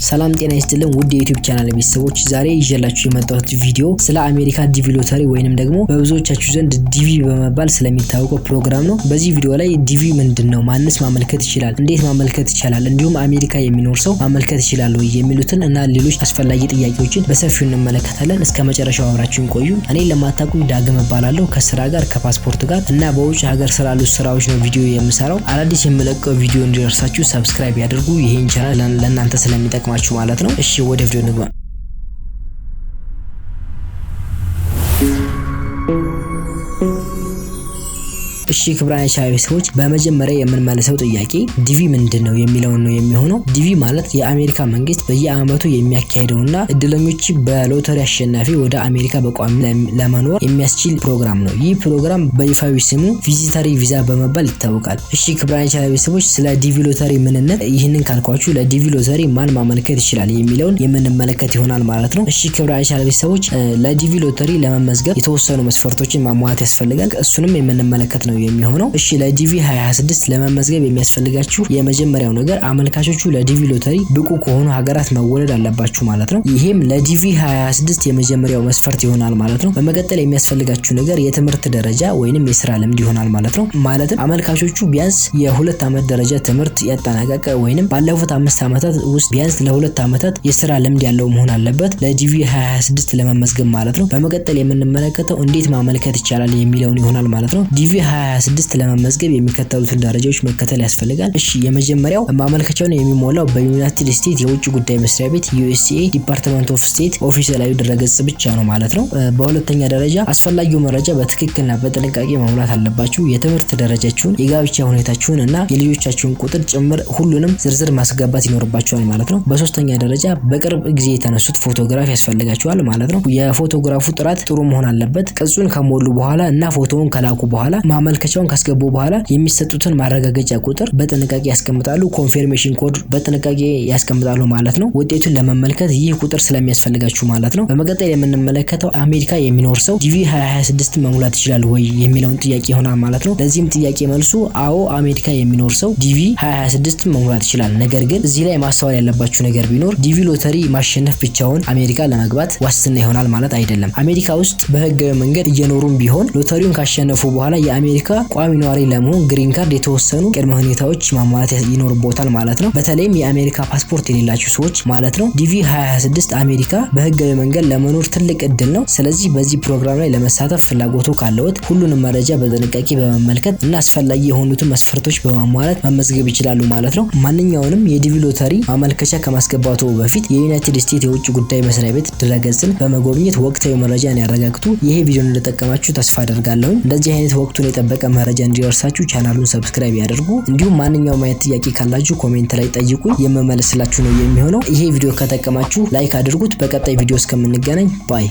ሰላም ጤና ይስጥልን ውድ የ YouTube channel ቤተሰቦች፣ ዛሬ ይዤላችሁ የመጣሁት ቪዲዮ ስለ አሜሪካ DV ሎተሪ ወይንም ደግሞ በብዙዎቻችሁ ዘንድ DV በመባል ስለሚታወቀው ፕሮግራም ነው። በዚህ ቪዲዮ ላይ DV ምንድን ነው፣ ማንስ ማመልከት ይችላል፣ እንዴት ማመልከት ይቻላል፣ እንዲሁም አሜሪካ የሚኖር ሰው ማመልከት ይችላል ወይ የሚሉትን እና ሌሎች አስፈላጊ ጥያቄዎችን በሰፊው እንመለከታለን። እስከ መጨረሻው አብራችሁን ቆዩ። እኔን ለማታውቁኝ ዳግም እባላለሁ። ከስራ ጋር፣ ከፓስፖርት ጋር እና በውጭ ሀገር ስላሉ ስራዎች ነው ቪዲዮ የምሰራው። አዳዲስ የምለቀው ቪዲዮ እንዲደርሳችሁ subscribe ያድርጉ። ይሄን ቻናል ለእናንተ ስለሚጠቅማችሁ ማለት ነው። እሺ፣ ወደ ቪዲዮ እንግባ። እሺ ክቡራን የቻናል ቤተሰቦች፣ በመጀመሪያ የምንመልሰው ጥያቄ DV ምንድን ነው የሚለውን ነው የሚሆነው። DV ማለት የአሜሪካ መንግስት በየአመቱ የሚያካሂደውና እድለኞች በሎተሪ አሸናፊ ወደ አሜሪካ በቋሚ ለመኖር የሚያስችል ፕሮግራም ነው። ይህ ፕሮግራም በይፋዊ ስሙ visitor visa በመባል ይታወቃል። እሺ ክቡራን የቻናል ቤተሰቦች፣ ስለ DV ሎተሪ ምንነት ይህንን ካልኳችሁ ለ DV ሎተሪ ማን ማመልከት ይችላል የሚለውን የምንመለከት ይሆናል ማለት ነው። እሺ ክቡራን የቻናል ቤተሰቦች፣ ለ DV ሎተሪ ለመመዝገብ የተወሰኑ መስፈርቶችን ማሟላት ያስፈልጋል። እሱንም የምንመለከት ነው የሚሆነው። እሺ፣ ለ DV 2026 ለመመዝገብ የሚያስፈልጋችሁ የመጀመሪያው ነገር አመልካቾቹ ለ DV ሎተሪ ብቁ ከሆኑ ሀገራት መወለድ አለባችሁ ማለት ነው። ይሄም ለ DV 2026 የመጀመሪያው መስፈርት ይሆናል ማለት ነው። በመቀጠል የሚያስፈልጋችሁ ነገር የትምህርት ደረጃ ወይንም የስራ ልምድ ይሆናል ማለት ነው። ማለትም አመልካቾቹ ቢያንስ የ2 ዓመት ደረጃ ትምህርት ያጠናቀቀ ወይንም ባለፉት 5 ዓመታት ውስጥ ቢያንስ ለ2 ዓመታት የስራ ልምድ ያለው መሆን አለበት ለ DV 2026 ለመመዝገብ ማለት ነው። በመቀጠል የምንመለከተው እንዴት ማመልከት ይቻላል የሚለውን ይሆናል ማለት ነው። DV 2026 ለመመዝገብ የሚከተሉትን ደረጃዎች መከተል ያስፈልጋል። እሺ፣ የመጀመሪያው ማመልከቻውን የሚሞላው በዩናይትድ ስቴትስ የውጭ ጉዳይ መስሪያ ቤት USA Department of State ኦፊሴላዊ ድረገጽ ብቻ ነው ማለት ነው። በሁለተኛ ደረጃ አስፈላጊው መረጃ በትክክልና በጥንቃቄ መሙላት አለባችሁ። የትምህርት ደረጃችሁን፣ የጋብቻ ሁኔታችሁን እና የልጆቻችሁን ቁጥር ጭምር ሁሉንም ዝርዝር ማስገባት ይኖርባችኋል ማለት ነው። በሶስተኛ ደረጃ በቅርብ ጊዜ የተነሱት ፎቶግራፍ ያስፈልጋችኋል ማለት ነው። የፎቶግራፉ ጥራት ጥሩ መሆን አለበት። ቅጹን ከሞሉ በኋላ እና ፎቶውን ከላኩ በኋላ፣ ማመልከቻውን ካስገቡ በኋላ የሚሰጡትን ማረጋገጫ ቁጥር በጥንቃቄ ያስቀምጣሉ። Confirmation code በጥንቃቄ ያስቀምጣሉ ማለት ነው። ውጤቱን ለመመልከት ይህ ቁጥር ስለሚያስፈልጋችሁ ማለት ነው። በመቀጠል የምንመለከተው አሜሪካ የሚኖር ሰው DV 2026 መሙላት ይችላል ወይ የሚለውን ጥያቄ ይሆናል ማለት ነው። ለዚህም ጥያቄ መልሱ አዎ፣ አሜሪካ የሚኖር ሰው DV 2026 መሙላት ይችላል። ነገር ግን እዚህ ላይ ማስተዋል ያለባችሁ ነገር ቢኖር DV ሎተሪ ማሸነፍ ብቻውን አሜሪካ ለመግባት ዋስትና ይሆናል ማለት አይደለም። አሜሪካ ውስጥ በህጋዊ መንገድ እየኖሩም ቢሆን ሎተሪውን ካሸነፉ በኋላ የአሜሪካ ቋሚ ነዋሪ ለመሆን green card የተወሰኑ ቅድመ ሁኔታዎች ማሟላት ይኖርቦታል ማለት ነው። በተለይም የአሜሪካ ፓስፖርት የሌላችሁ ሰዎች ማለት ነው። DV 2026 አሜሪካ በህጋዊ መንገድ ለመኖር ትልቅ እድል ነው። ስለዚህ በዚህ ፕሮግራም ላይ ለመሳተፍ ፍላጎቱ ካለዎት ሁሉንም መረጃ በጥንቃቄ በመመልከት እና አስፈላጊ የሆኑትን መስፈርቶች በማሟላት መመዝገብ ይችላሉ ማለት ነው። ማንኛውንም የ DV ሎተሪ ማመልከቻ ከማስገባቱ በፊት የዩናይትድ ስቴትስ የውጭ ጉዳይ መስሪያ ቤት ድረገጽን በመጎብኘት ወቅታዊ መረጃን ያረጋግጡ። ይሄ ቪዲዮ እንደጠቀማችሁ ተስፋ አደርጋለሁ። እንደዚህ አይነት ወቅቱን የጠበቀ መረጃ እንዲደርሳችሁ ቻናሉን subscribe ያድርጉ። እንዲሁም ማንኛውም አይነት ጥያቄ ካላችሁ comment ላይ ጠይቁኝ፣ የምመልስላችሁ ነው የሚሆነው። ይሄ ቪዲዮ ከጠቀማችሁ like አድርጉት። በቀጣይ ቪዲዮ እስከምንገናኝ bye።